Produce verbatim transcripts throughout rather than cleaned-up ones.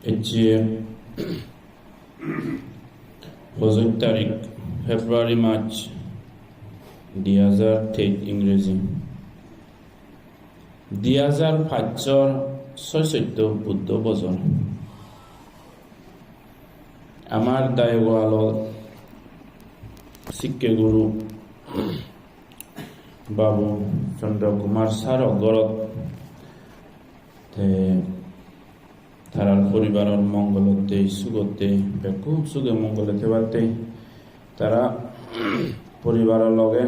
Ecche pojoj tarik February mas di hajar teis ingreji. Di hajar pachsor soi sotto Buddho bojor. Amar dayogo alo sikke guru Babu Chandra Kumar saro gorot te tarar poribaror mongolotte, sugotte, bekkun suge mongole thebatte tara poribaror loge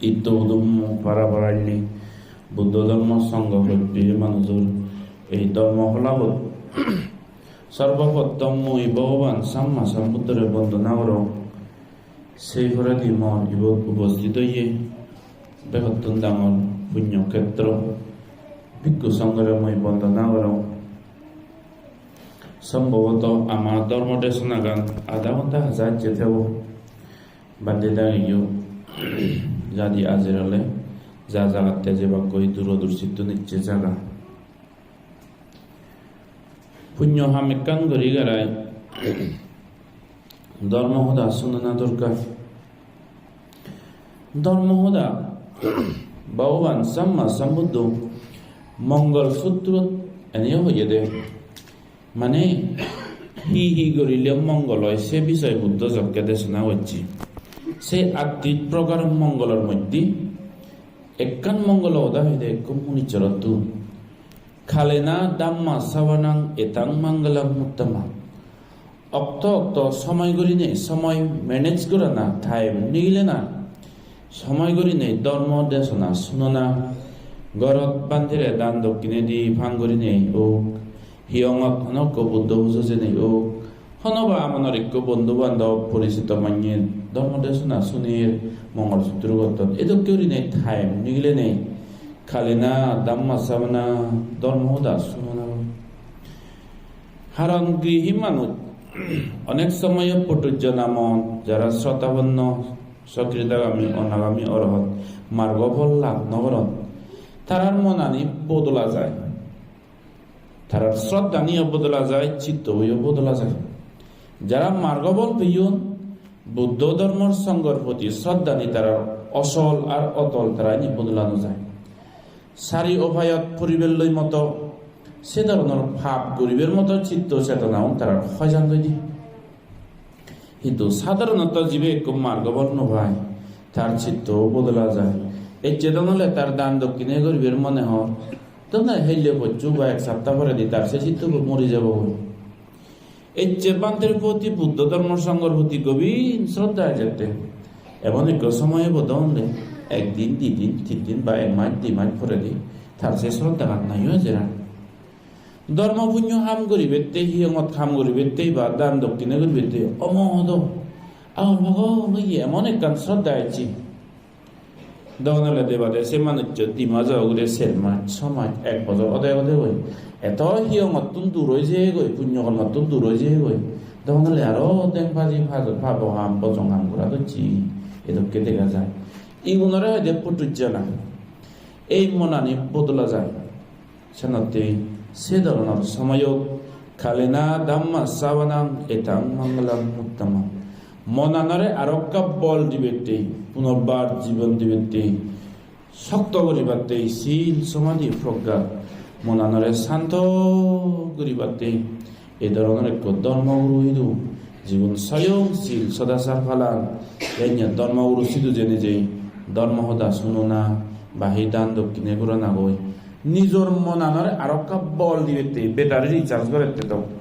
itto udummo para paralli Buddho Dhormo Sangho hojpeye manujor ei dhormo holabot sorboprottom mui Bhogoban Samma Sambuddhore bondona gorong. Sei poredi mor ibot ubosthit oye begottun dangor punyo khetro bhikkhu songhore mui bondona gorong. Sombhoboto ama dhormo desonagan adha ghonta haja ecche thebo. Bhante dagiyo jadi ajer ole ja jagatte jebakkoi duro dur sittun ecche jaga. Punyo ham ekkan guri garai dhormo hoda sunana dorkar. Dhormo hoda Bhogoban Samma Sambuddho Mongol Sutrot eniyo hoyede. Mane hi hi gorile mongol oi se bisoye Buddho jokke desona gocche. Se attit prokar mongolor moddhe ekkan mongolo hoda hoyede ekko municchorottun. Kalena dhamma savanang etang mangalam uttama. Okto okto somoi gurinei, somoi manage gorana, time nigilena, somoi gurinei dhormo desona sunona, gorot bhantere dan dokkine di pang gurinei ok, hiyongot honokko Buddho pujo jenei ok, honoba amonor ekko bondhu bandhob poricito manye dhormo desona sunir, mongol sutro gotton. Edokke gurinei time nigilenei kalena dhamma savanang, dhormo hoda sunona. Haron grihi manuj onek somoyo putujjona mon, jara srotaponno, sokridagami, onagami, orohot margo phol labh no goron. Tarar monani bodola jai. Tarar sroddaniyo bodola jai, chittoyo bodola jai. Jara margo phol peyon, Buddho dhormor songhor proti sroddani tarar osol ar otol, tara ini bodola no jai. Sari upayot puribelloi moto, se dhoronor pap guribar moto chitto chetonaun tarar hoijan doi di. Hintu sadharonoto jibe ekko margo phol no pai, tar chitto bodola jai. Ecche don ole tar dan dokkine guribar mone hor, don ole helle pochchu ba ek sapta poredi tar se chitto bo mori jabo. Ecche bhanter proti, Buddho dhormo songhor proti gobhir sroddha ejette. Emon ekko somoy ebo don ole ek din, di din, tin din ba ek mas, di mas poredi tar se sroddhagan nayo ejer ar. Dhormo punyo ham guribatte, hiyongot ham guribatte ba dan dokkine guribatte omohodo agol bagol oye emon ekkan sroddha ecche. Dogon ole debade se manuccho di majo ugure ser mas, so mas, ek bojor ode ode goi. Eto hiyongottun dur oi jeyegoi, punyo kormottun dur oi jeyegoi. Dogon ole aro deng paji paj-, pabo ham, bojong ham gora docche, edokke dega jai. Igunore hoide putujjona. Ei monani bodola jai. Senotte se dhoronor somoyot kalena dhamma savanang etang mangalam uttamam. Monanore arokka bol dibatte, punorbar jibon dibatte, sokto guribatte, sil, somadhi, progga, monanore santo guribatte, ei dhoronor ekko dhormo guru idu, jigun soyong sil sodachar palan, enne dhormo guru sidu jeinei jei dhormo hoda sunona, ba hi dan dokkine goranagoi. Nijor monanore arokka bol dibatte, battery recharge gorette dok.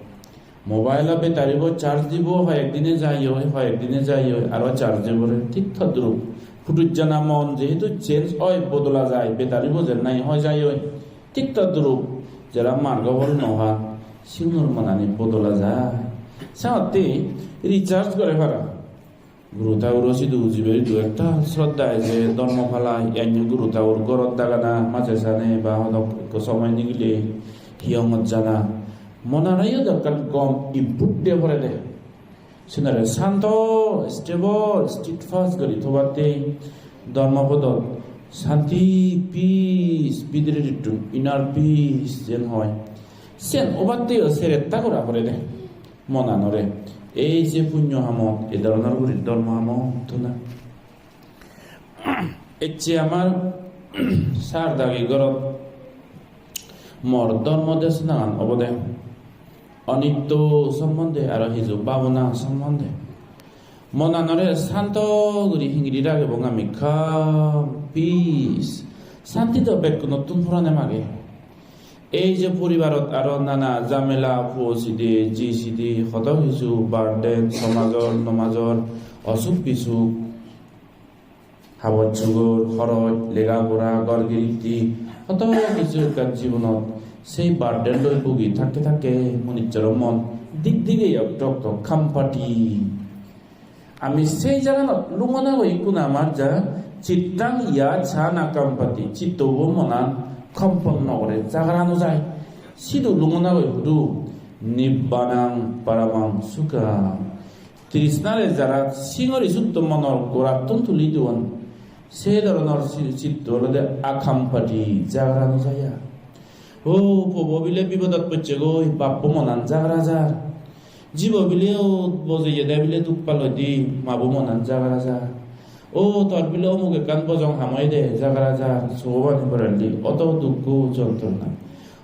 Mobile-o battery bo charge dibo, hoyek dine jai oi, hoyek dine jai oi, aro charge-e bore. Thik todrup. Putujjona mon jehetu change oi, bodola jai, battery bo jer nahi hoi jai oi. Thik todrup, jara margo phol no pan, sigunor monani bodola jai. Senotte recharge gore para. Guru Thaguro sidu jibe idu ektal sroddha eje dhormo palai, enne Guru Thagur gorot dagana, maje sane ba hodok ekko somoy nigile hiyongot jana. Monanoyo ekkan gom input de porede. Sinore santo, stable, steadfast guri thobatte dhormo podot santi, peace, bidire dittun inner peace jen hoi. Siyen obatte-o seretta gora porede monanore. Ei je punyo hamot, ei dhoronor guri dhormo hamot tuna. Ecche amar sar dagi gorot mor dhormo desonagan obode onitto sombonde aro hiju babona sombonde. Monanore santo guri hingiri ragebong ami, calm, peace. Santi do bekkunottun purane mage. Ei je poribarot aro nana jamela, puo sidi, ji sidi, hodo hiju burden, somajor, nomajor, osuk bisuk, habor sugor, horoj, lega pora, ghor giritti, hodo hiju ekkan jibonot sei burden loi bugi thakke thakke munijjoro mon dik dige okto okto kampati. Ami sei jaganot lungona goi ikkuna amar ja chittang ya cha na kampati, chittobo monan kompon nw gore, jagara nw jai. Sidu lungona goi hudu nibbanang paramang sukha. Trisnare jara singori sutto monor gorattun tuli duon, se dhoronor si-, chitto olode akampati, jagara nw jai ar. O, puobo bile bipodot pocchegoi, bappo monan jagara jar. Jibo bile o bojeyede bile duk pal oide, mabo monan jagara jar. O, tor bile omuk ekkan bojong ham oyede, jagara jar. Sogobani porendi oto dukko jontrona.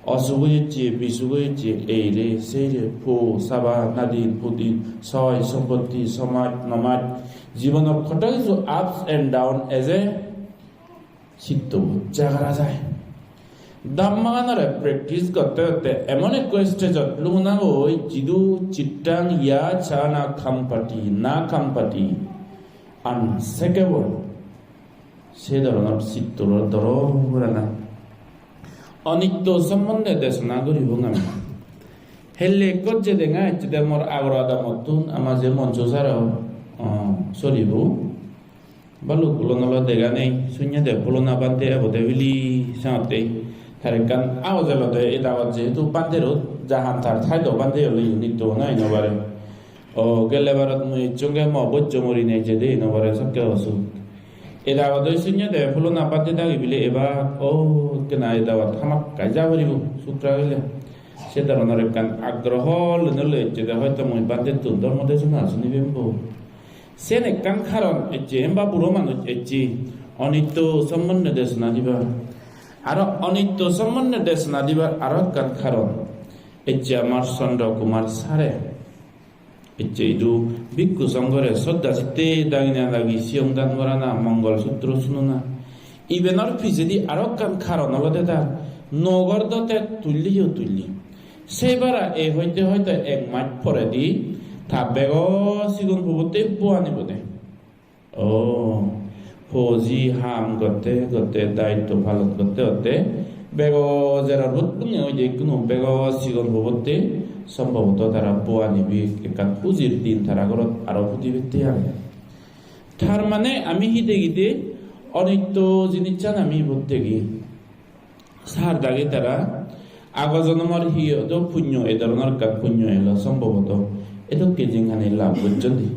Osuk oyecche, bisuk oyecche, eire, seire, puo, saba, nadin, pudin, soy, sompotti, somaj, nomaj. Jibonor hoto kichu ups and down eje. Chitto jagara jai. Dhammaganore practice gotte gotte emon ekko stage-ot lungona goi, jidu chittang ya cha na kampati, na kampati, unshakable. Se dhoronor chitto doro gorana. Onitto sombonde desona guribong ami. Helle ekko je denga ecche de mor agor adamottun ama je moncho saro, o, soribo. Baluk ulon olo dega nei, sunye de pholona bhante ebode bili sangotte. Tar ekkan agoj elode, edagot jehetu bhantero jahan tar thaido bhante ole unit to nai no pare. O, gelle barot mui ecchonge mo bojjo mori nei jede no pare sokke osuk. Edagot oi sunye de pholona bhante dagi bile eba, o, kena edagot hamakkai ja poribo, sukra gele. Se dhoronor ekkan agroho loi loi ecche de hoito mui bhantettun dhormo desona suni pembo. Sen ekkan karon ecche, emba buro manuj ecche, onitto sombonde desona dibar. Aro onitto sombonde desona dibar aro ekkan karon ecche amar Chandra Kumar sare. Ecche idu bhikkhu songhore sroddha chitte dagina dagi siyong dan gorana, Mongol Sutro sunona. Ibenor pijedi aro ekkan karon olode tar nogor do te tulli yo tulli. Se bara ei hoite hoite ek mas poredi ta bego sigon pubotte bo anibode. O, hoji ham gotte gotte, daitto palon gotte gotte, bego jeror bot bunge oide ikkunu bego sigon pubotte, sombhoboto tara bo anibi ekkan hujir din tara gorot aro pudi bette age. Tar mane ami hi degide onitto jinissan ami ibot degi. Sar dagi tara ago jonomor hi odo punyo, e dhoronor ekkan punyo elo sombhoboto edokke jinghani lab gocchon de.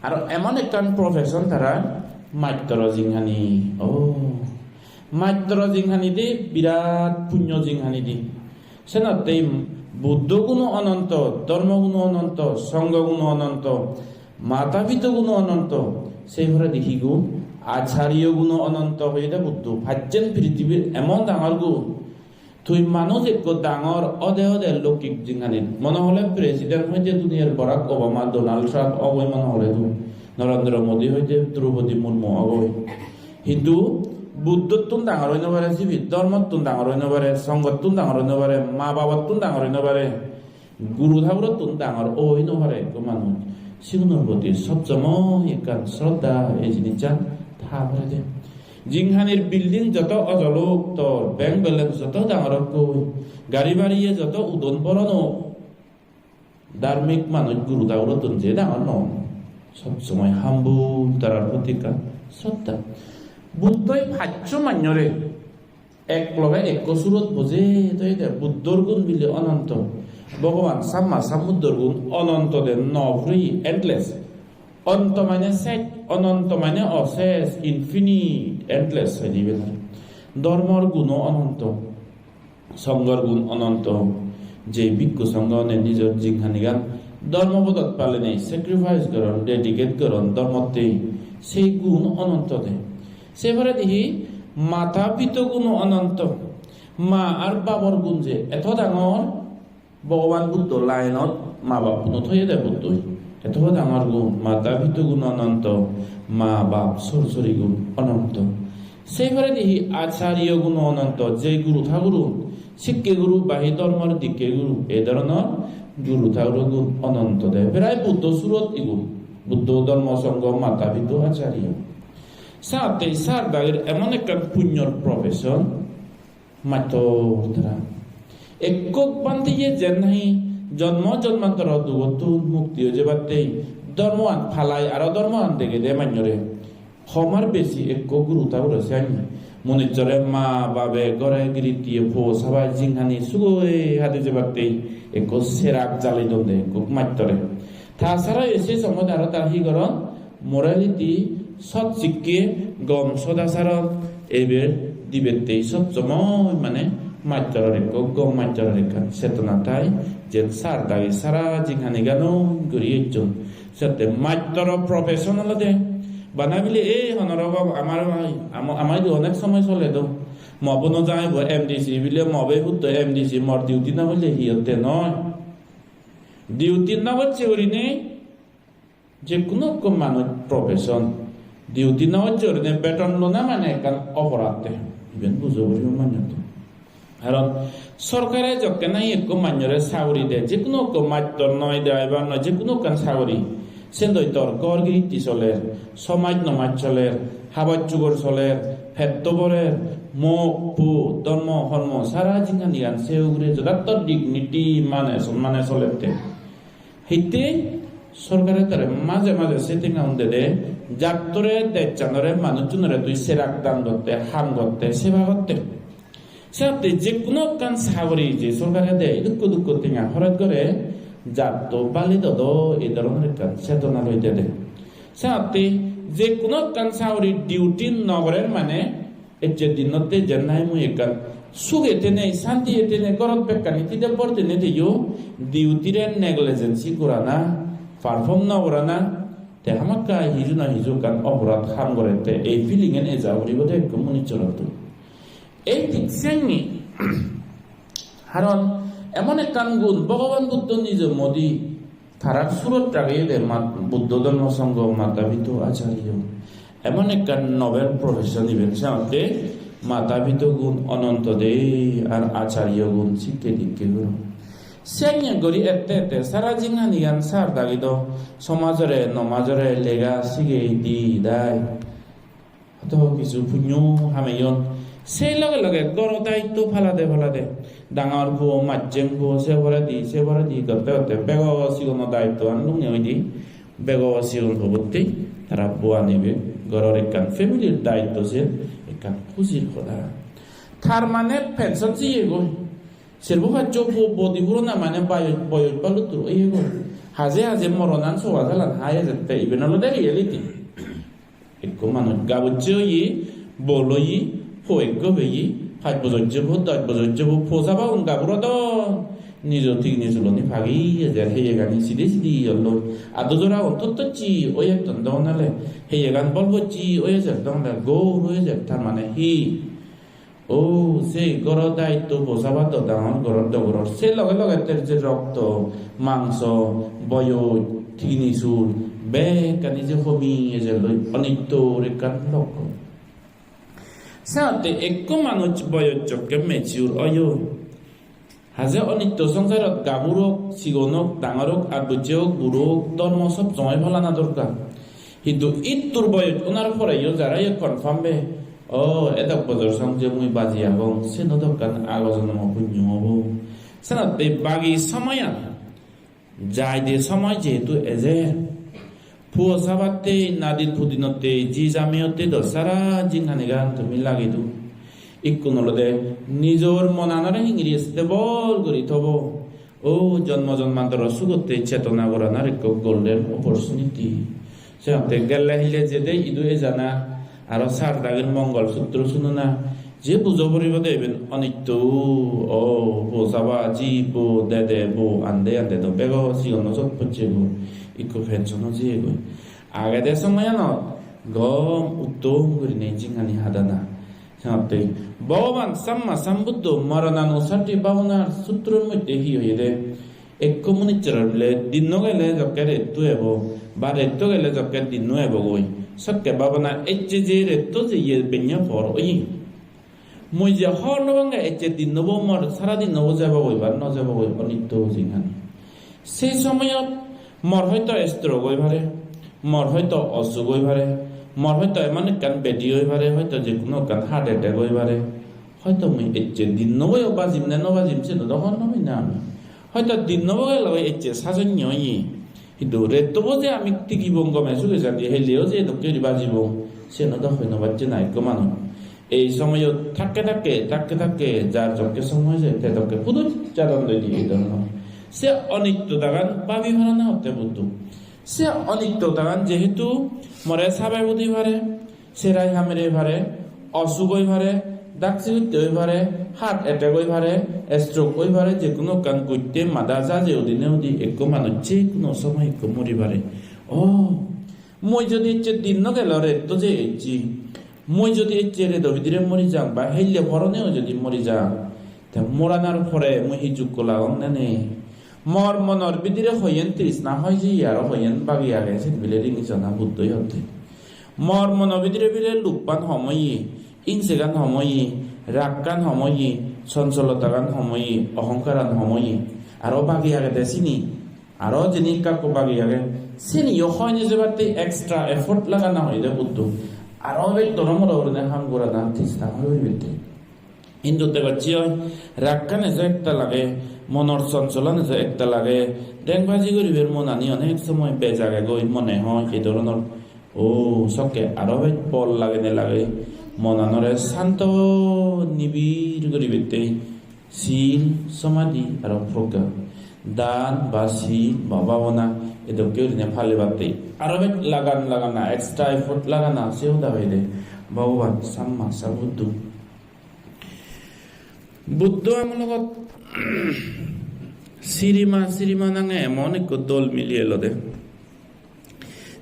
Aro emon ekkan profession tara mattoro jinghani. O, mattoro jinghani de birat punyo jinghani de. Senotte Buddho guno ononto, dhormo guno ononto, songho guno ononto, mata pita guno ononto, se poredi hi gun? Acharyo guno ononto hoyede Buddho. Pajjen pirithibir emon dangor gun. Tui manuj ekko dangor ode ode lokkik jinghanit. Mone hole president hoide duniyar Barack Obama, Donald Trump ogoi mone hole tui. Narendra Modi hoide Droupadi Murmu ogoi. Hintu Buddhottun dangor oi no pare sibe, dhormottun dangor oi no pare, songhottun dangor oi no pare, ma babottun dangor oi no pare. Guru thagurottun dangor oi no pare ekko manuj. Sigunor proti sob somoi ekkan sroddha ei jinissan tha porede. Jinghanir building joto ojol ok tor, bank balance joto dangor ok, gari bariye joto udon boron ok, dharmik manuj guru thagurottun je dangor no, sob somoi humble, tarar proti ekkan sroddha. Buddhoi paccho manjore ek loge ekko surot boje toyede. Buddhor gun bile ononto. Bhogoban Samma Sambuddhor gun ononto de, no puri, endless. Onto mane sej, ononto mane oses, infinite, endless hoide iben. Dhormor guno ononto, songhor gun ononto, Je bhikkhu songhone nijor jinghanigan dhormo podot palenei sacrifice goron, dedicate goron dhormotte, sei gun ononto de. Se poredi hi mata pito gun ononto. Ma ar babor gun je eto dangor, Bhogoban Buddho line-ot ma bappuno thoyede Buddhoi. Eto dangor gun, mata pito gun ononto, ma bap sor sori gun ononto. Se poredi hi acharyo gun ononto, je guru thagurun, sikke guru ba hi dhormor dikke guru, ei dhoronor guru thagur gun ononto de. Prai Buddho surot igun, Buddho, dhormo, songho, mata pito, acharyo. Sate sar dagir emon ekkan punyor profession, mattor tara. Ekko bhante ye jen nahi jonmo jonmantoro dugottun mukti oi jebattei dhormoan palai aro dhormoan degede manjore. Homar besi ekko guru tagore siyani. Munijjore ma babe gore girittiye po sabai jinghani sugoi hadi jebattei ekko serak jali donde ekko mattore. Ta sara ye se somot aro ta hi goron? Morality, sot sikke, gom sodacharon, eber dibettei sob somoi mane mattoror ekko gom mattoror ekkan chetona thai, jen sar dagi sara jinghanigan guri ecchon. Sette mattoror profession olode bana bile ei honoro gom amar, ama, ama idu onek somoi sole do. Mo bono jai bo M D C bile mo be hutto M D C mor duty na bile hi otte noi. Duty na bocche gurinei je hono ekko manuj profession, duty no gocche gurinei beton lona mane ekkan oporad de. Iben bujo poribo manjottun. Karon sorkare jokke nahi ekko manjore saguri de, je hono ekko mastor noi, driver noi, je hono ekkan saguri, sendoi tor ghor giritti soler, somaj nomaj soler, habor sugor soler, petto borer, mok, po, dhormo, hormo, sara jinghanigan se ugure jodatto dignity mane, sommane solette. Hitte sorkare tare maje maje se tengaun dede, jattore dejjanore manuchunore tui serak dan gotte, ham gotte, seba gotte. Sebatte je hono ekkan saguri je sorkare de, idukko dukko tenga horoj gore, jatto bali dodo, ei dhoronor ekkan chetona loi dede. Sebatte je hono ekkan saguri duty no gorer mane, ecche dinotte jen nahi mui ekkan suge tenei, santiye tenei, gorot bekkani tide bor tenei teyo, duty-re negligence gorana, perform no gorana, te hamakkai hiju na hiju ekkan oporad ham gorette, ei feeling-en eja guribo de ekko munichorottun. Ei thik sengi, karon emon ekkan gun Bhogoban Buddho nijo modi tarar surot rageye de mat-, Buddho dhormo songho, mata pito, acharyo. Emon ekkan noble profession iben, senotte mata pito gun ononto de ar acharyo gun sikke dikke guro. Senge guri ette ette sara jinghanigan sar dagi do somajore, nomajore lega sigei di dai. Hoto kisu punyo hameyon. Sei loge loge goro daitto palade palade. Dangor puo, majjeng puo, se poredi, se poredi gotte gotte bego sigono daittoan lunge oide. Bego sigon puobotte tara puo anibe. Goror ekkan family-r daitto se ekkan hujir hoda. Tar mane pension jeyegoi. Serbo paccho puo bodi purona mane bayo-, boyoj baluttur oyegoi. Haje haje moronan soba jalan hai ejette. Iben olode reality. Ekko manuj gabujje oye, bol oye, po ekko peye, pach bojor jebo, dos bojor jebo, po sabagun gabur odon. Nijo tigni suloni pagi ejer, heyegani sidi sidi olloi. Ado joragun tottocchi oye etton dogona le, heyegan bol bocchi oye ejer dogona le, gour oye ejer, tar mane hi? O, se goro daitto posabar do dangor, goror do goror. Se loge loge ter je rokto, mangso, boyoj, tigni sul, bekkani je homi ejeloi onittor ekkan lokko. Senotte ekko manuj boyoj jokke mature oyo, haje onitto songsarot gabur ok, sigon ok, dangor ok, atbujje ok, buro ok, dhormo sob somoi palana dorkar. Hintu ittur boyoj onar poreyo jara ye confirm be, "O, edok bojor song je mui baji agong, siyen do ekkan ago jonomo punyo obo." Senotte bagi somoyan, jaide somoi jehetu ejer, puo sabatte, nadin pudinotte, ji jameyotte do sara jinghanigan tumi lagei do. Ikkun olode nijor monanore hingiri stable guri thobo. O jonmo jonmantoro sugotte chetona goranar ekko golden opportunity. Senotte gelle hille jede idu ejana, aro sar dagir mongol sutro sunona, Je bujo puribo de iben onitto, o, bo saba, ji, bo, dede, bo, ande, ande do bego sigon no sot pocchegoi, ikko pension o jeyegoi. Agede somoyanot gom uttom gurinei jinghani hadana. Senottei Bhogoban Samma Sambuddho Marananusati Bhabanar Sutror moddhe hi hoyede? Ekko munissoror bile dinno gele jokke retto ebo, ba retto gele jokke dinno ebogoi. Sokke bhabana ecche je retto jeye benne por oye. Mui je hobor no pange ecche dinno bo mor sara dinno bo jebogoi ba no jebogoi onitto jinghani. Sei somoyot mor hoito stroke oi pare, mor hoito osuk oi pare, mor hoito emon ekkan bedi oi pare, hoito je hono ekkan heart attack oi pare. Hoito mui ecche dinno boyo bajim ne no bajim, seno do hobor no pang na ami. Hoito dinno boyo loi ecche sajonne oye. Hintu retto bo je ami tigibong gome suge santi, heleyo je dokke guri bajibong, seno do hoi no pacche na ekko manuj. Ei somoyot thakke thakke, thakke thakke, jar jokke somoy je, te dokke pudut jadon doi di ei dhoronor. Se onittotagan babi parana hotte Buddho. Se onittotagan jehetu more sabe budi pare, serai hamere pare, osuk oi pare, daksi utte oi pare, heart attack oi pare, stroke oi pare, je hono ekkan gotte mada jaje udine udi ekko manuj je hono somoy ekko mori pare. O, mui jodi ecche din no gelo retto je ecche, mui jodi ecche redo bidire mori jang ba helle porone o jodi mori jang, te moranar pore mui hi jukko lagong ne nei? Mor monor bidire hoyen trishna hoi jeye aro hoyen bagi age, sen bile rini jana Buddhoi hotte. Mor mono bidire bile lubban hom oye, ingsegan hom oye, raggan hom oye, soncholotagan hom oye, ohongkaran hom oye, aro bagi agede sini, aro jeni ekka ekka bagi age, siniyo hoi nejebatte extra effort lagana hoide Buddho. Aro bek doro moro gurinei ham gorana trishna hoi hoibatte. Hintu degocche oi, raggan ejo ektal age, monor soncholan ejo ektal age, dengbaji guribar monani onek somoy bej agegoi mone hoi, ei dhoronor. O, sokke aro bej bol lagene lage, monanore santo nibir guribatte sil, somadhi aro progga. Dan ba sil ba bhabona edokke gurinei palibatte aro bej lagan lagana, extra effort lagana, se hoda hoide Bhogoban Samma Sambuddho. Buddho amologot Sirima, Sirima nange emon ekko dol mili elode.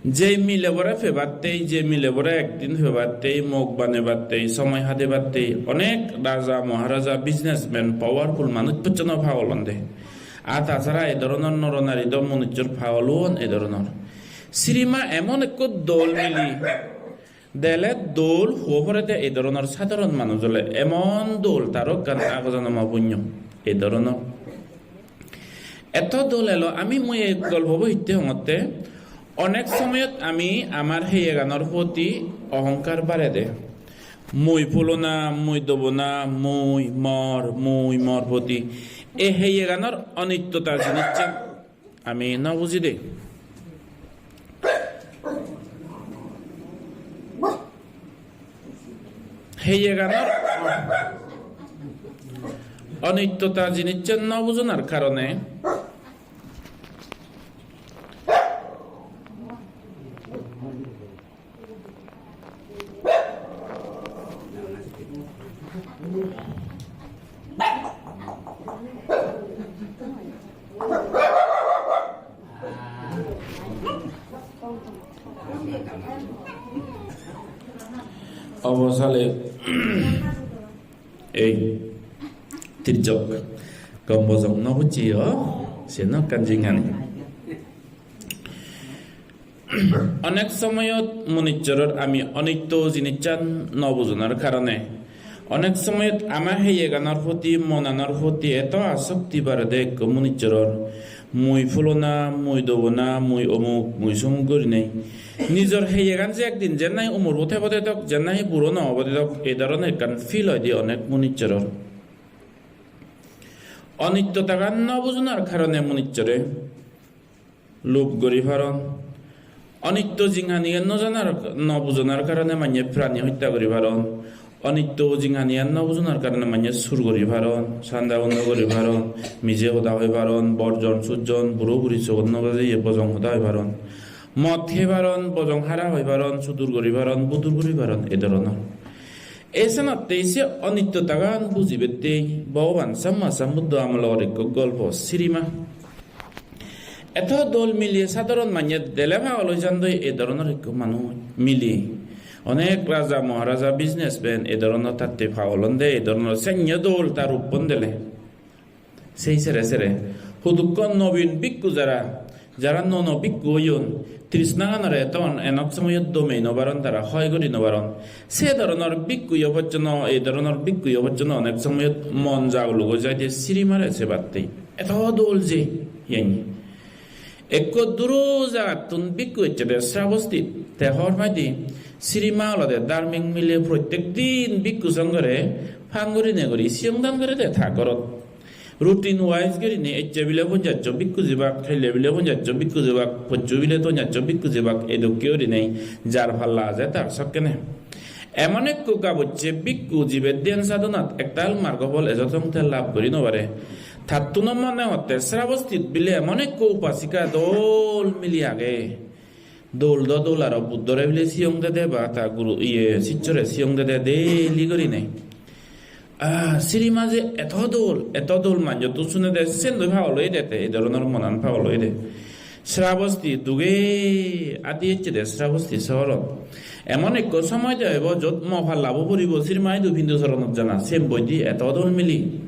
Je milebore pebattei, je milebore ekdin pebattei, mok banebattei, somoy hadebattei, onek raja, maharaja, businessman, powerful manuj pojjonto pagol onde. Ar tasara ei dhoronor nor nari do manujjor pagol on ei dhoronor. Sirima emon ekko dol mili. Dele dol huo porede ei dhoronor sadharon manuj ole emon dol taro ekkan agojanoma punyo ei dhoronor. Eto dol elo, ami mui ei golpobo hitte hongotte, onek somoyot ami amar heyeganor proti ohongkar barede. Mui pulona, mui dobona, mui mor, mui mor proti. Ei heyeganor onittota jinissan ami no buji de. Heyeganor onittota jinissan no bujonar karone Obo sale ei tirjok gom bojong no bucche o, se no ekkan jinghani. Onek somoyot munissoror ami onitto jinissan no bujonar karone, onek somoyot ama heyeganor proti, monanor proti eto asokti barede ekko munissoror, mui pulona, mui dobona, mui omuk, mui somuk gurinei. Nijor heyegan je ekdin jen nahi umurbo thebo dedok, jen nahi buro no obo dedok, ei dhoronor ekkan feel oide onek munissoror. Onittotagan no bujonar karone munissore lub guri paron. Onitto jinghanigan no janar, no bujonar karone manye prani hotta guri paron. Onitto jinghanigan no bujonar karone manye sur guri paron, sanda bondo guri paron, mije hoda hoi paron, borjon sujjon, buro buri sogot no bajeye bojong hoda hoi paron. Mot hei paron, bojong hara hoi paron, sudur guri paron, budur guri paron, ei dhoronor. Ei senottei se onittotagan bujibattei Bhogoban Samma Sambuddho amolor ekko golpo Sirima. Eto dol mili sadharon manye dele pagol oi jandoi, ei dhoronor ekko manuj mili. Onek raja, maharaja, businessman ei dhoronor tatte pagol onde, ei dhoronor senyo dol ta ruppon dele. Sei sere sere hudukkon nobin bhikkhu jara, jara nuo nuo bhikkhu oyon, trishnaganore ton enok somoyot domei no paron, tara hoi guri no paron. Se dhoronor bhikkhu yo pojjonto, ei dhoronor bhikkhu yo pojjonto onek somoyot mon jaguluk oi jai de Sirimare sebatte. Eto dol je, iyeni. Ekko duro jagattun bhikkhu ecche de Sravostit, te hobor pai de Sirima olode dharmik mile, prottek din bhikkhu songhore pang gurinei guri siyong dan gore de ta gorot. Routine wise gurinei ecche bile ponjaccho bhikkhu jebak, helle bile ponjaccho bhikkhu jebak, pocchu bile ponjaccho bhikkhu jebak, edokke gurinei jar palla eje tar sokkene. Emon ekko gabujje bhikkhu jibe dhyan sadhonat ektal margo phol ejo thongte lab guri no pare. Tattuno mone hotte Sravostit bile emon ekko upasika dol mili age. Dol do dol, aro Buddhore bile siyong dede ba ta guru, iye, sicchore siyong dede daily gurinei. Ah, Sirima je eto dol, eto dol, manjottun sunede sendoi pagol oide te, ei dhoronor monan pagol oide. Sravostit duge adi ecche de Sravostit sohorot. Emon ekko somoy de oibo jot mo pallabo puribo Sirima idu pindu soronot jana, sen boide eto dol mili.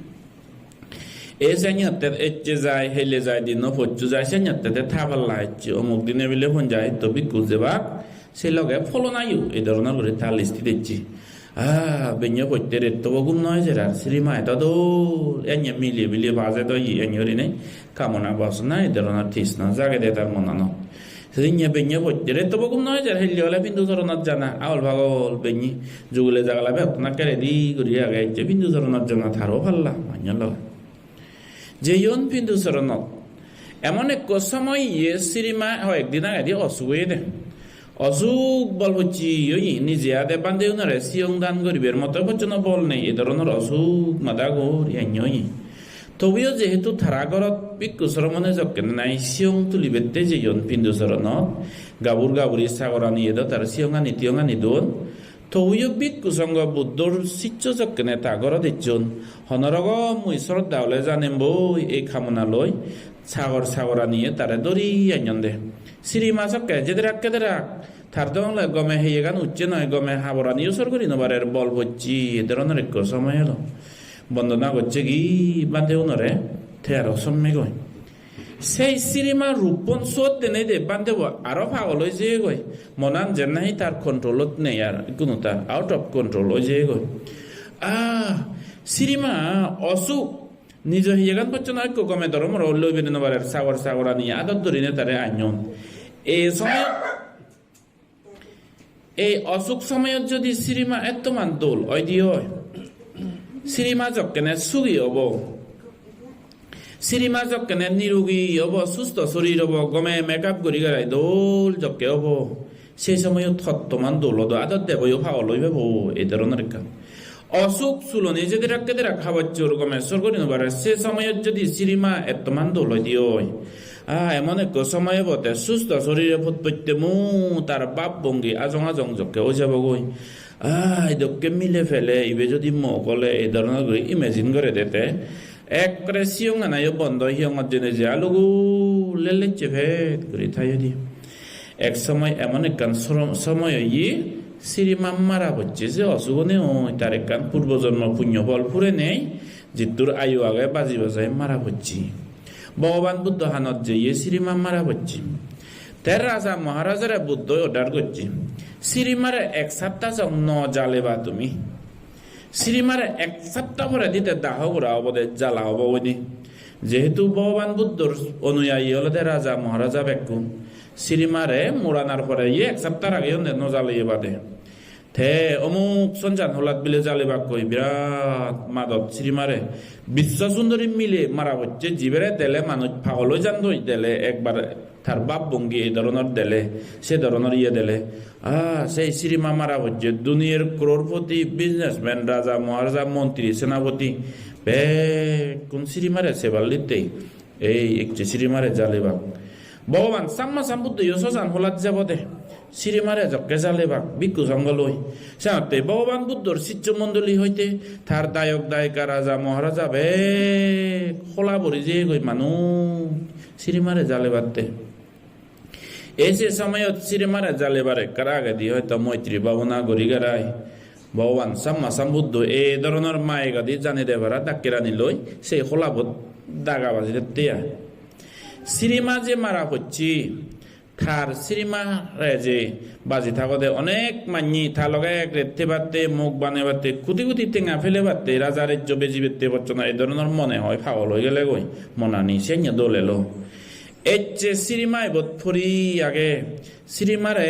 E senyotte ecche jai, hele jai, dinno pocchu jai, senyotte te ta palla ecche, omuk dine bile ponjaccho bhikkhu jebak, se loge pholona yo, ei dhoronor guri ta list ecche. Ah, benyo potte rettobo gum no ejer ar, Sirima eto dol, enne mile bile baje do ye, enne gurinei kamona basona, ei dhoronor trishna jagede tar monanot. Seinne benyo potte rettobo gum no ejer, helle ole pindu soronot jana, aol pagol benye, jugule jagale bekkun akke ready guri age, ecche pindu soronot jana taro palla, manyo loge. Jeyon pindu soronot. Emon ekko somoy ye Sirima hoyek din agedi osuk oyede. Osuk bol pocche oye, nije ade bhante unore siyong dan guribar moto pojjonto bol nei, ei dhoronor osuk mada gor enne oye. Tobuyo jehetu tara gorot bhikkhu sromone jokkene nahi siyong tulibatte jeyon pindu soronot, gabur gaburi sagorani edo tar siyongani tiyongani don. Tobuyo bhikkhu songho Buddhor siccho jokkene ta gorot ecchon, hono rokom mui sroddha ole janem boi ei kamona loi sagor sagoraniye tare dori anyon de. Sirima sokke jederak kederak, tar dong ole gome heyegan ucche noi, gome haboraniyo sor guri no parer, bol pocche, ei dhoronor ekko somoy elo. Bondona gocche gi bhante unore, te aro sommegoi. Sei Sirima ruppon suot denei de bhantebo aro pagol oi jeyegoi. Monan jen nahi tar controlot nei ar, ikkunu tar out of control oi jeyegoi. Ah, Sirima osuk, nijo hiyegan pojjonto ekko gome doromoro loi beri no parer, sagor sagorani adot dorine tare anyon. Ei somoyot Ei osuk somoyot jodi Sirima ettoman dol oide oi, Sirima jokkene sugi obo, Sirima jokkene nirogi obo, susto sorir obo, gome makeup guri garai dol jokke obo, sei somoyot hottoman dol odo, adot deboyo pagol oi pebo, ei dhoronor ekkan. Osuk suloni jederak kederak habor sugor gome sor guri no pare, se somoyot jodi Sirima ettoman dol oide oi, ah, emon ekko somoy obo te susto sorire potpotte mu tar bab bongi ajong ajong jokke oi jabogoi. Ah, idokke mile pele ibe jodi mok ole, ei dhoronor guri imagine gore de te. Ekkore siyong anayo bondo, hiyongot jeinei je alugu lellecche pet guri thai oi de. Ek somoy emon ekkan soro-, somoy oye, Sirima mara pocche, se osugune oi, tar ekkan purbo jonmo punyo phol purenei, jittur ayu age baji bajai mara pocche. Bhogoban Buddho hanot jeye Sirima mara pocche. Te raja Maharajare Buddhoi order gocche, Sirimare ek sapta jong no jaleba tumi. Sirimare ek sapta poredi te daho gora obode, jala obo oide. Jehetu Bhogoban Buddhor onuyayi olode raja Maharaja bekkun, Sirimare muranar pore ye ek sapta rageyonde no jaleye bade. Te omuk sonjan holat bile jalebakkoi, birat madot Sirimare. Biswa sundori mile mara pocche, jibere dele manuj pagol oi jandoi, dele ekbar tar bab bongi ei dhoronor dele, se dhoronor iye dele. Ah, sei Sirima mara pocche, duniyar crorepoti, businessman, raja, maharaja, montri, senapoti, bekkun Sirimare sebar littei ei ecche Sirimare jalebak. Bhogoban Samma Sambuddho yo sojan holat jebode. Sirimare jokke jalebak bhikkhu songho loi. Senotte Bhogoban Buddhor siccho mondoli hoite tar dayok dayika, raja moharaja bek hola puri jeyegoi manuj Sirimare jalebatte. Ei se somoyot Sirimare jalebar ekkar agedi hoito moitri bhabona guri garai Bhogoban Samma Sambuddho ei dhoronor mayegodi jani debara dakkirani loi sei holabot daga baji dette ai. Sirima je mara pocche, tar Sirimare je baji thagode onek manye ta loge ek ret thebatte, mok banebatte, kudi kudi tenga pelebatte, raja rejjo bejibatte bocchona ei dhoronor mone hoi pagol oi gelegoi, monani senye dol elo. Ecche Sirima ibot pori age. Sirimare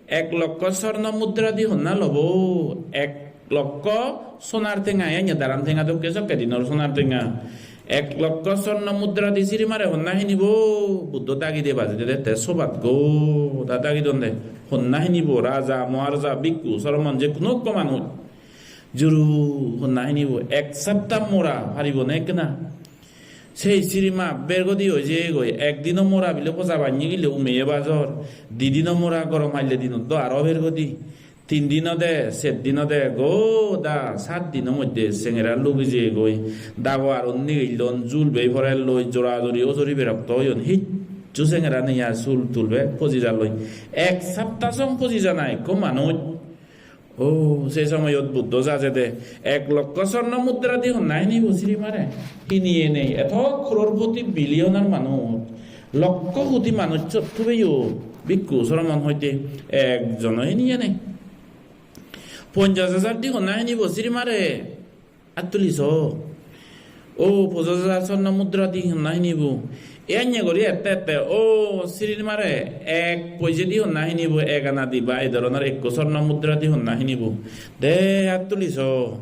ek lokko sorno mudra di honna lobo, ek lokko sonar tenga, enya daram tenga dokke sokke dinor sonar tenga. Ek lokko sorno mudra di Sirimare honna hinibo, Buddho dagi de baji dede te sobat goda dagi donde. Honna hinibo, raja, moharaja, bhikkhu, soromon, je kuno ekko manuj. Juru honna hinibo, ek sapta mora paribo ne ekkena. Sei Sirima bergodi oi jeyegoi, ekdino mora bile poja bannye gile umeye bajor, didino mora gorom haille dinot do aro bergodi, tin dino de, ser dino de, goda sat dino moddhe sengera lugi jeyegoi, dago aro nigillon, jul bei porelloi, jora jori ojori berokto oyon, hissu sengera nei ar, sul tul bek poji jalloi, ek sapta song poji jana ekko manuj. O, se somoyot Buddho jajede, ek lokko sorno mudra di honna hinibo Sirimare? Hiniye nei, eto crorepoti billioner manuj, lokko koti manuj sot thubeyo bhikkhu soromon hoite ekjono hiniye nei. Ponjash hajar di honna hinibo Sirimare? Attuli so. O, ponjash hajar sorno mudra di honna hinibo? Iyanye guri ette ette, o, Sirimare ek poije di honna hinibo, ek ana di ba ei dhoronor ekko sorno mudra di honna hinibo? De attuli so.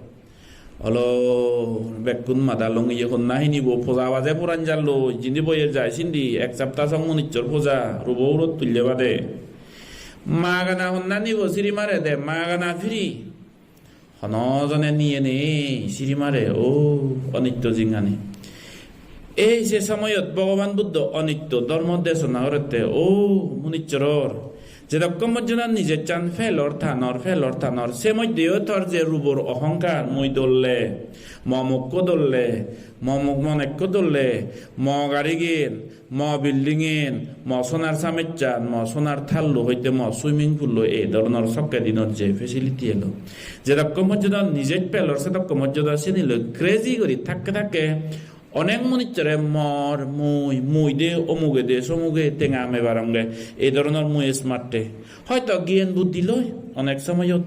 Olo bekkun mada longiye, honna hinibo, poja baje puran jalloi, jindi boyer jai sindi, ek sapta song municchor poja, rubo urot tulle bade. Magana honna nibo Sirimare de, magana free. Hono jone niye nei Sirimare, o onitto jinghani. Ei se somoyot Bhogoban Buddho onitto dhormo desona gorette, o munichchoror. Jedokkon pojjonto nijessan pelor tanor, pelor tanor, se moddheyo tor je rubor ohonkar, mui dolle, mo mokko dolle, mo mok monekko dolle, mo garigan, mo building-an, mo sonar samechan, mo sonar thallo hoite mo swimming pool-lo, ei dhoronor sokke dinot je facility elo. Jedokkon pojjonto nijej pelor, sedokkon pojjonto sini loi crazy guri thakke thakke onek municchore mor, mui, mui de, omuge de, somuge tenga me paronge, ei dhoronor mui smart-e. Hoito gyan buddhi loi onek somoyot.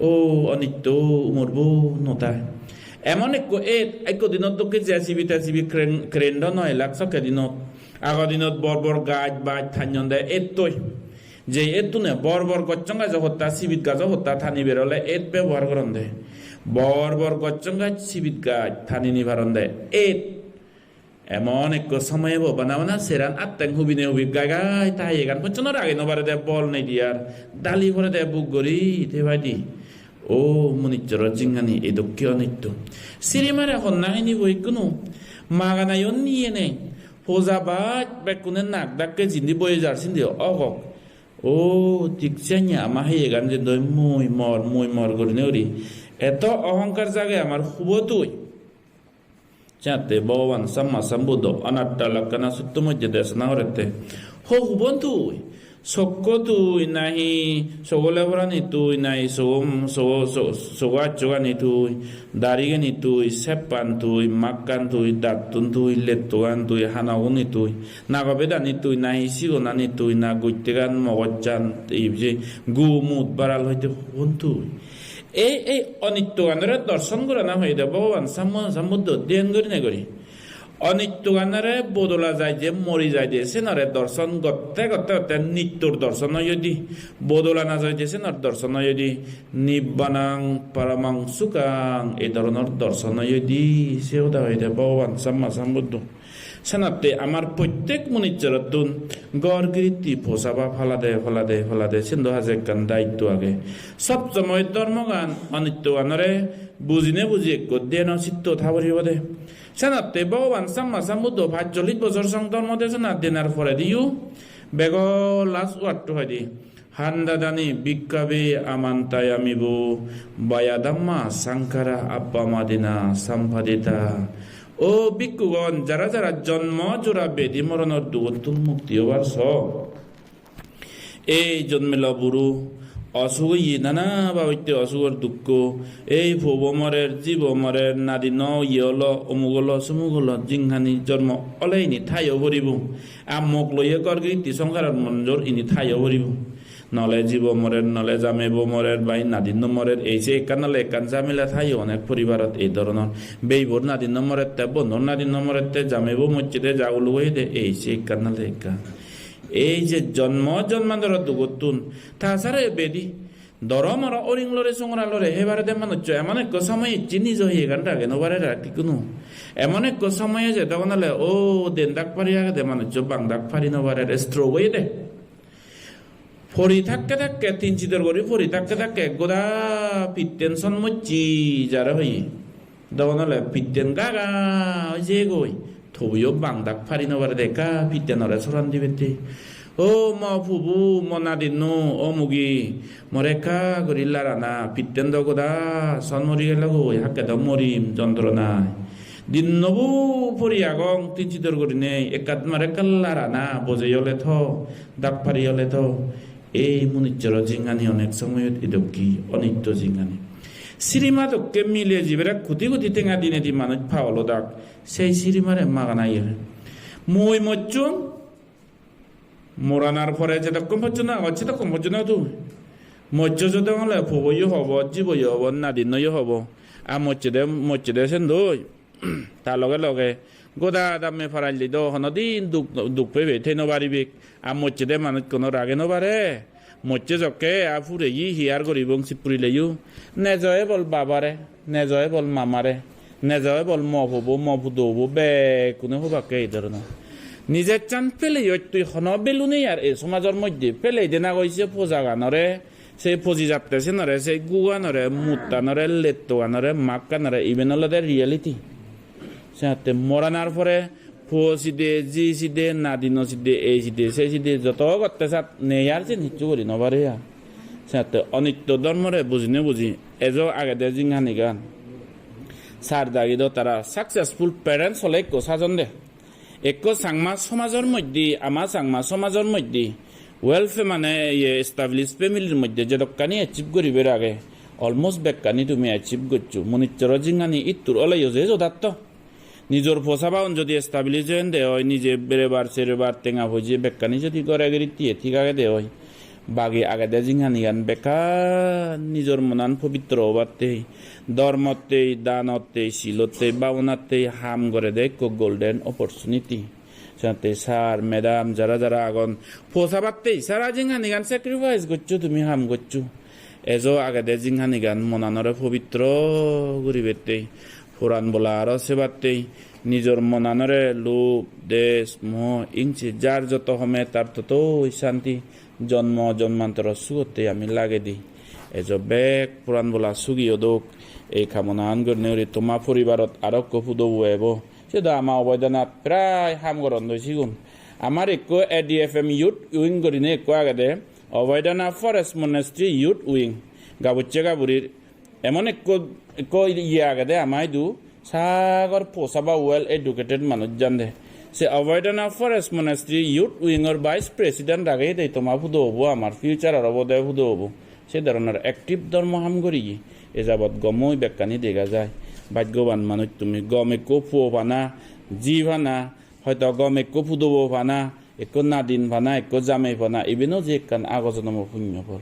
O onitto, umorbo no thai. Emon ekko et, ekko dinot dokke J C B, T C B, crane, crane do noi lak sokke dinot. Ago dinot bor bor gaj baj thanyon de ettoi. Je ettune bor bor gocchon gajo hotta, sibit gajo hotta thani berole et bebohar goronde. Bor bor gocchon gaj, sibit gaj thani ni paronde et. Emon ekko somoy ebo, bana bana seran atteng hubine hubi gai gai ta iyegan pocchonor age no barede, bol nei di ar, dali porede buk guri te pai di. O munichchoro jinghani edokke onitto. Sirimare honna hinibo ikkunu? Maganayo niye nei. Poja baj bekkune nak dakke jindi boye jar sindi ogok. O thik senne ama heyegan jendoi mui mor, mui mor gurinei guri. Eto ohonkar jage amar hubo tui? Jatte Bhogoban Samma Sambuddho Anatta Lakkana Sutto moddhe desona gorette. Ho hubon tui? Sokko tui nahi sogo leborani tui nahi sogo, sogo, so-, sogo acchogani tui, darigani tui, seppan tui, makkan tui, dattun tui, lettogan tui, hanaguni tui, nago bedani tui nahi sigonani tui, na guttegan mogochan, ei je gu mut baral hoite hubon tui? Ei, ei onittoganore dorson gorana hoide Bhogoban Samma Sambuddho dhyan gurinei guri. Onittoganore bodola jai je, mori jai de, senore dorson gotte, gotte, gotte nittor dorson oyedi. Bodolana jai de, senor dorson oyedi. Nibbanang paramang sukhang, ei dhoronor dorson oyedi. Se hoda hoide Bhogoban Samma Sambuddho. Senotte amar prottek munichchorottun ghor giritti posaba palade, palade, palade, siyen do haje ekkan daitto age. Sob somoi dhormogan, onittoganore bujine buji ekko dhyanocitto tha puribo de. Senotte Bhogoban Samma Sambuddho pachchollish bojor song dhormo desona denar porediyo bego last word-to hoide, Handadani bhikkhave amantayamibo vayadhamma sankhara appamadena sampadetha. O bhikkhugon, jara jara jonmo jora bedi moronor dugottun mukti obar so. Ei jonmelo buro, osuk oye, nana babotte osugor dukko, ei puobo morer, jibo morer, nadinno oye olo, omuk olo, somuk olo, jinghani jonmo ole ini thayo poribo. Ar mok loye ghor giritti songsarot monjor ini thayo poribo. Nole jibo morer, nole jameibo morer, bai nadinno morer, ei se ekkan nole ekkan jamela thayo onek poribarot ei dhoronor. Beibor nadinno morette, bonor nadinno morette, jameibo moccede, jagulugo oyede, ei se ekkan nole ekkan. Ei je jonmo jonmantoro dugottun, ta sare bedi, doro moro oring lore songora lore hebare de manuccho emon ekko somoy ecche nijo hiyegan rage no parer ar ikkunu. Emon ekko somoy eje tokon ole o den dak pari agede manuccho bang dak pari no parer, stroke oyede. Pori thakke thakke, tin sidor guri pori thakke thakke goda pitten son mocche jare hoye. Dogon ole pitten gaga oi jeyegoi, tobuyo bangdak pari no parede ekka pittenore soran dibette. O mo pubu, mo nadinno, o mugi, more ekka guri larana, pitten do goda son mori gelogoi, hakke do morim jontronai. Dinnobu pori agong tin sidor gurinei, ekkat more ekka larana, bojei ole tho, dak pari ole tho. Ei munichoro jinghani onek somoyot idokki onitto jinghani. Sirima dokke mile jibere kudi kudi tenga dinedi manuj pagolo dak, sei sirimare magana iye. Mui mocchung, moranar pore jedokkon pojjonto agoj sedokkon pojjonto tu. Moccho jodong ole puoboyo hobo, jiboyo hobo, nadinnoyo hobo. Ar moccede, moccede sendoi. Ta loge loge goda damme paralli do hono din duk, duk pebe thei no paribek. Ar moccede manuj kono rage no pare. Mocche jokke a pureye hi ar goribong sip purileyo. Nejo ebol babare, nejo ebol mamare, nejo ebol mo pubo, mo pudobo bekkune hobakke ei dhoronor. Nijecchan peleyottui hono value nei ar ei somajor moddhe. Pelei dena goi se pojaganore, se poji jatte senore, se guganore, muttanore, lettoganore, makkanore, iben olode reality. Sehatte moranar pore puo side, ji side, nadino side, ei side, sei side, joto gotte sat nei ar siyen hissu guri no pare ar. Sehatte onitto dhormore buji no buji, ejo agede jinghanigan. Sar dagi do tara successful parents ole ekko sajon de. Ekko Changma somajor moddhe, ama Changma somajor moddhe, wealth mane iye established family-r moddhe jedokkani achieve guribar age, almost bekkani tumi achieve goccho. Munichoro jinghani ittur oleyo je jodatto. Nijor posabaun jodi establish oyon de oi, nije berebar serebar tenga poije bekkani jodi gore giritti ye thik agede oi, bagi agede jinghanigan bekkan nijor monan pobitro obattei, dhormottei, danottei, silottei, babonattei ham gorede ekko golden opportunity. Senottei sir, madam, jara jara agon, posabattei sara jinghanigan sacrifice goccho, tumi ham goccho. Ejo agede jinghanigan monanore pobitro guribattei, poran bola aro sebattei, nijor monanore lub, des, moho, ingse jar joto home tar totoi santi, jonmo jonmantoro sugottei ami lagedi. Ejo bek poran bola sugi odok, ei kamonan gurinei guri toma poribarot aro ekko pudobo ebo. Se do ama oboidanat prai ham gorondoi sigun. Amar ekko A D F M Youth Wing gurinei ekko agede, Oboidana Forest Monastery Youth Wing. Gabucche gaburir emon ekko, ekko iye agede ama idu, sagor posaba well educated manuj jande. Se Oboidana Forest Monastery Youth Wing-or Vice President rageye de toma pudobo amar future-or obode pudobo. Se dhoronor active dhormo ham guriye. E jabot gomoi bekkani dega jai. Bhaggoban manuj tumi, gom ekko puo pana, ji pana, hoito gom ekko pudobo pana, ekko nadin pana, ekko jamei pana, ibeno je ekkan ago jonomo punyo phol.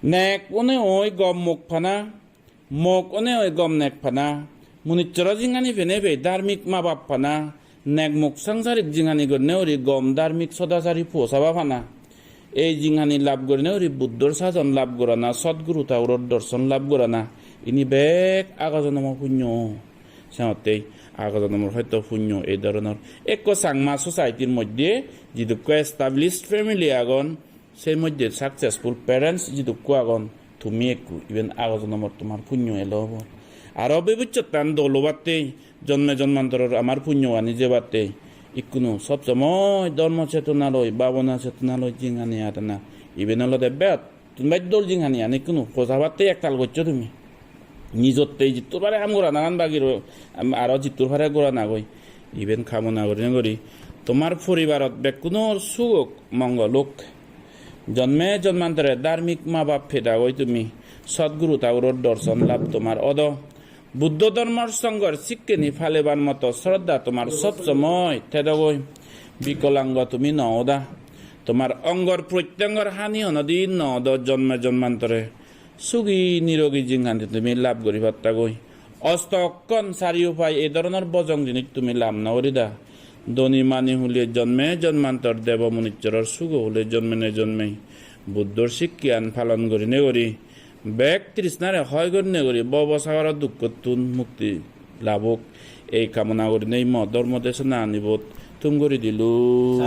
Nek onei gom mok pana, mok onei gom nek pana, munichoro jinghani penei pei dharmik ma bap pana, nek mok sangsarik jinghani gurinei guri gom dharmik sodachari puo saba pana. Ei jinghani lab gurinei guri Buddhor sajon lab gorana, Sotguru Thaguror dorson lab gorana, ini bek ago jonomo punyo. Senottei ago jonomor hoito punyo ei dhoronor. Ekko Changma society-r moddhe jidukko established family agon, sei moddhe successful parents jidukko agon, tumi ekku, iben ago jonomor tomar punyo elo obo. Aro bibicchottan dol obattei, jonme jonmantoror amar punyogani jebattei, ikkunu sob somoi dhormo chetona loi, bhabona chetona loi jinghani adana, Iben olode begottun bej dol jinghani ani, ikkunu pojabatte ektal goccho tumi. Nijotte jittur pare ham goranagan bagi ro-, am-, aro jittur pare goranagoi. Iben kamona gurinei guri tomar poribarot bekkunor suk ok, mongol ok. Jonme jonmantore dharmik ma bap pedagoi tumi. Sotguru Thaguror dorson lab tomar odo. Buddho dhormor songhor sikkeni palebar moto sroddha tomar sob somoi tedogoi. Bikolango tumi no oda. Tomar ongor protyongor hani honodin no odo, jonme jonmantore sugi nirogi jinghani tumi lab guri pattagoi. Osto okkon sari upai ei dhoronor bojong jinis tumi lab no gorida. Dhoni mani hule jonme jonmantor, debo munissoror sugo hule jonmene jonme Buddhor sikkean palon gurinei guri, bek trishnare hoi gurinei guri bobo sagoro dukkottun mukti labok, ei kamona gurinei mo dhormo desona anibot thum guri dilung.